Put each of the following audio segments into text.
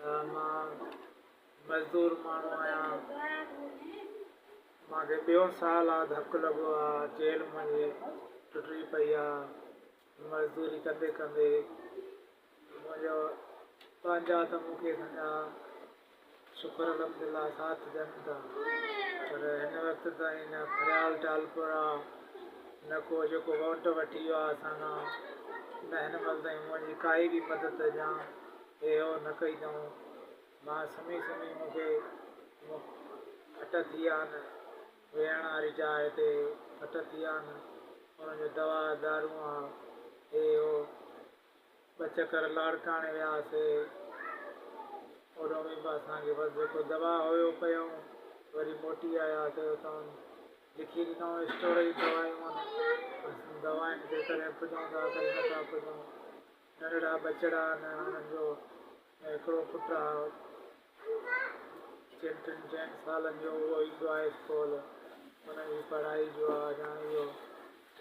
ته مان مزدور ماڻهو آهيان. مان کي ٻيون سال آ ڌڪ لڳو آ، چيلهه منهنجي ٽٽي پئي آ. مزدوري ڪندي ڪندي منهنجو پنهنجا ته مون کي سمجها شڪر الحمدلله ساٿ ڏين ٿا پر هن وقت تائين نه فريال ٽالپر آ نه ڪو جيڪو وونٽ وٺي ويو آ اسان کان نه هن مهل تائين منهنجي ڪائي به مدد يا هي هو نه ڪئي اٿئون. مان سمهي سمهي مون کي ڦٽ ٿي ويا آهن، ويهڻ واري جاء تي ڦٽ ٿي ويا آهن، انهن جو دوا دارون آ هي هو. ٻه چڪر لاڙڪاڻي وياسي، اوڏو به اسان کي بس جيڪو دوا هيو پيائون، وري موٽي آياسي اتان لکي ڏنائون اسٽور جون دوائون آهن، اسين دوائن تي ڪڏهن پڄون ٿا ڪڏهن نٿا پڄون، ننڍڙا ٻچڙا آهن انهن جو هڪڙو پٽ آ چئن ٽن چئن سالن جو اهو ايندو آهي اسڪول ان جي پڙهائي جو آ اڃا اهو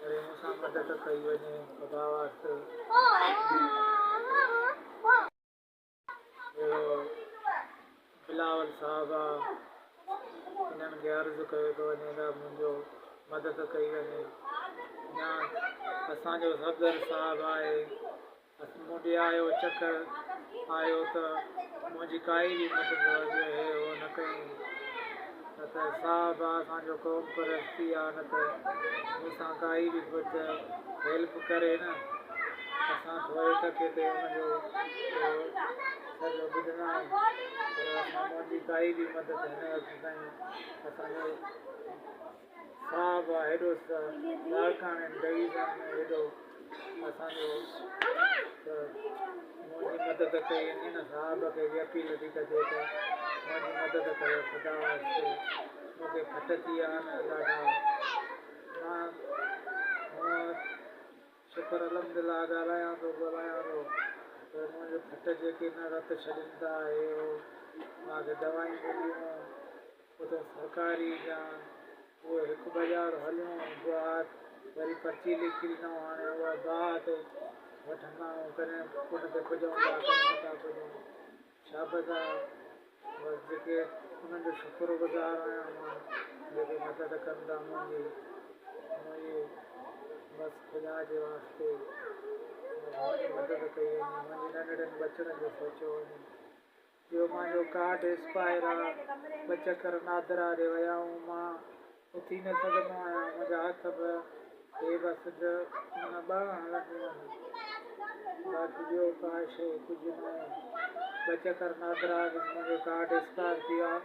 وري مون سان مدد ڪئي وڃي خدا واسطي اهڙو بلاول صاحب آ انهن کي عرض ڪيو ٿو وڃي ته منهنجو مدد ڪئي وڃي يا اسان جو صدر صاحب آهي مون ڏي آيو چڪر آيو ته منهنجي ڪائي به مدد جو هي هو نه ڪيائين نه ته صاحب آ اسان جو قوم پرستي آ نه ته مون سان ڪائي به ڪجهه هيلپ ڪري نه اسان ٿوري ٽڪي تي ان جو سڄو ٻڌندا آهيون پر اسان منهنجي ڪائي به مدد هن وقت تائين اسان جو صاحب آ هيڏو لاڙڪاڻي ڊويزن ۾ هيڏو اسان جو ته منهنجي مدد ڪئي وڃي نه صاحب کي به اپيل ٿي ڪجي ته منهنجي مدد ڪريو خدا واسطي مون کي ڦٽ ٿي ويا آهن ڏاڍا مان هونء شڪر الحمدلله ڳالهايان ٿو ٻولايان ٿو پر منهنجو ڦٽ جيڪي نه رت ڇڏين ٿا هي هو مان کي دوائيون مليون اتي سرڪاري جا اهي هڪ ٻه ڄاڙ هليون باهه وري پرچي لکي ڏنائون هاڻي اها باهه تي وٺندا آهيون ڪڏهن ان تي پڄون ٿا ڪڏهن نٿا پڄون شابس آ بس جيڪي انهن جو شڪر گذار آهيان مان جيڪي مدد ڪن ٿا منهنجي منهنجي بس خدا جي واسطي منهنجي مدد ڪئي وڃي منهنجي ننڍڙن ٻچڙن جو سوچيو وڃي. ٻيو مانجو ڪارڊ ايڪسپائر آ، ٻه چڪر نادرا ڏي ويا هون مان اٿي نه سگهندو آهيان منهنجا هٿ به هي بس معنيٰ ٻانهن هلنديون آهن باقي ٻيو ڪا شيء ڪجهه ناهي ٻه چڪر نادرا آفيس منهنجو ڪارڊ ايڪسپائر ٿي ويو آ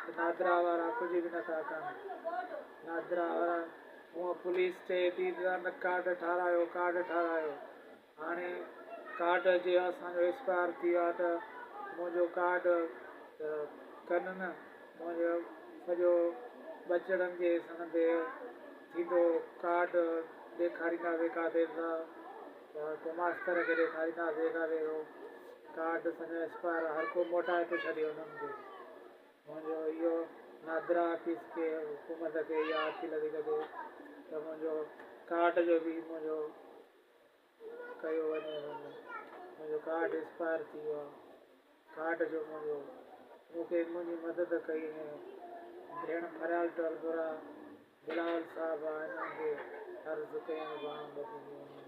ته نادرا وارا ڪجهه به نٿا ڪن نادرا وارا هونء پوليس چئي ٿي ته نه ڪارڊ ٺارايو ڪارڊ ٺارايو هاڻي ڪارڊ جي اسان جو ايڪسپائر ٿي ويو آهي ته منهنجو ڪارڊ ته ڪن نه منهنجو سڄو ٻچڙن جي سن تي ٿيندو ڪارڊ ڏيکارينداسي ڪاٿي ته ڪو ماستر کي ڏيکارينداسي ڪاٿي اهو ڪارڊ اسان جو ايڪسپائر آهي هر ڪو موٽائي ٿو ڇڏي انهن کي منهنجو اهو نادرا آفيس کي حڪومت کي اها اپيل ٿي ڪجي ته منهنجو ڪارڊ جو به منهنجو ڪيو وڃي منهنجو ڪارڊ ايڪسپائر ٿي ويو آهي ڪارڊ جو منهنجو مون کي منهنجي مدد ڪئي وڃي ڀيڻ فريال ٽالپر آ بلاول صاحب آ انهن کي عرض ڪيان ٻانهن ٻڌندي وڃي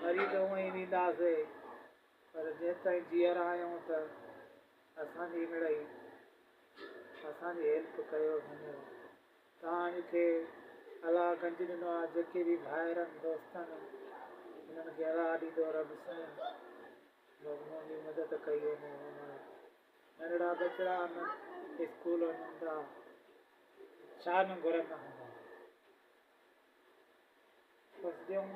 مري ته اونئن ئي وينداسي پر جيستائين جيئرا آهيون ته اسان جي مڙئي اسان جي هيلپ ڪيو وڃو. توهان کي الله گنج ڏنو آ جيڪي به ڀائرن دوستن انهن کي الله ڏيندو رب سائين بس منهنجي مدد ڪئي وڃي ننڍڙا ٻچڙا آهن اسڪول وڃن ٿا ڇا نه گهرندا هوندا بس ڏيون.